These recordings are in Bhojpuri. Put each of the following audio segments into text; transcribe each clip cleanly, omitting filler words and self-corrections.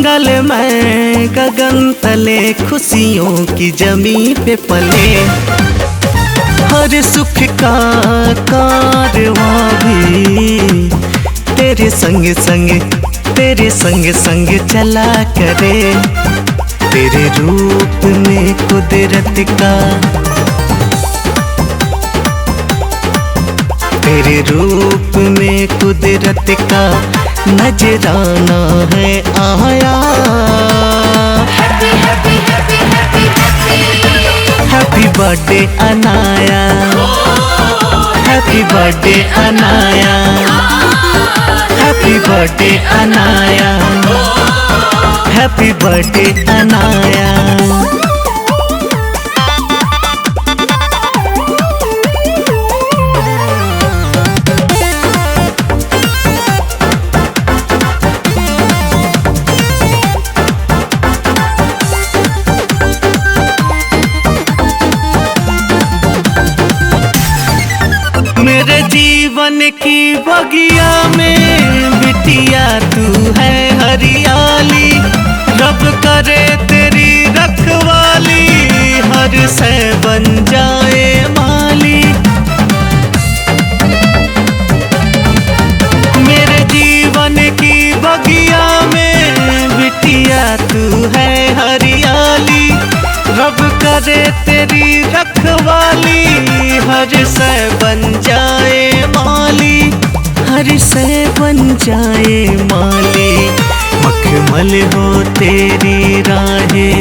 मंगलमय गगन तले, खुशियों की जमी पे पले। हर सुख का कारवां भी तेरे संग संग, तेरे संग संग चला करे। तेरे रूप में कुदरत का, तेरे रूप में कुदरत का नजराना है आया। Happy happy happy happy happy happy birthday Anaya, happy birthday Anaya, happy birthday Anaya, happy birthday Anaya. मेरे जीवन की बगिया में बिटिया तू है हरियाली। रब करे तेरी रखवाली, हर से बन जाए माली। मेरे जीवन की बगिया में बिटिया तू है हरियाली। रब करे तेरी रखवाली, हर से बन जाए माली, हर से बन जाए माली। मखमल हो तेरी राहें,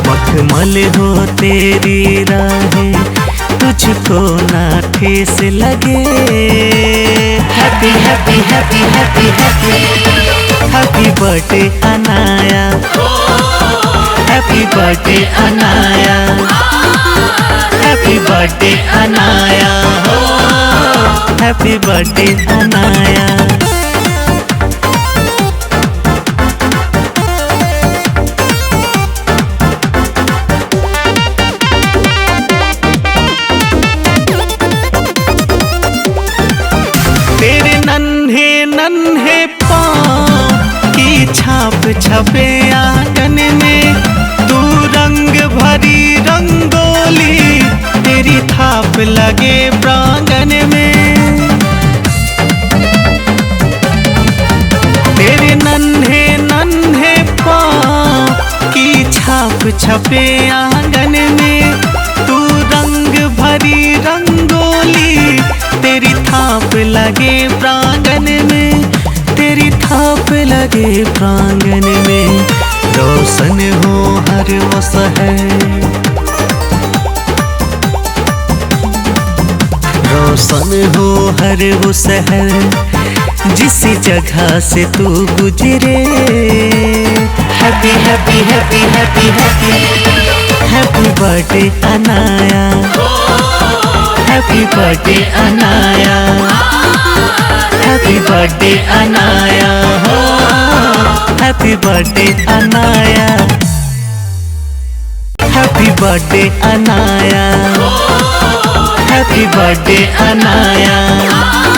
मखमल हो तेरी राहें, तुझको ना ठेस लगे। Happy happy happy happy happy happy birthday Anaya, happy birthday Anaya, happy birthday Anaya, happy birthday Anaya. तेरे नन्हे नन्हे पाँव की छाप छपे आंगन में, तू रंग भरी रंगोली तेरी थाप लगे प्रांगण में। तेरे नन्हे नन्हे पाँव की छाप छपे आंगन में, तू रंग भरी रंगोली तेरी थाप लगे प्रांगण में, तेरी थाप लगे प्रांगण में। रोशन हो हर वो शहर, रोशन हो हर वो शहर, जिस जगह से तू गुजरे। Happy happy happy happy happy happy birthday Anaya, happy birthday Anaya, happy birthday Anaya, happy birthday Anaya, happy birthday Anaya, happy birthday Anaya.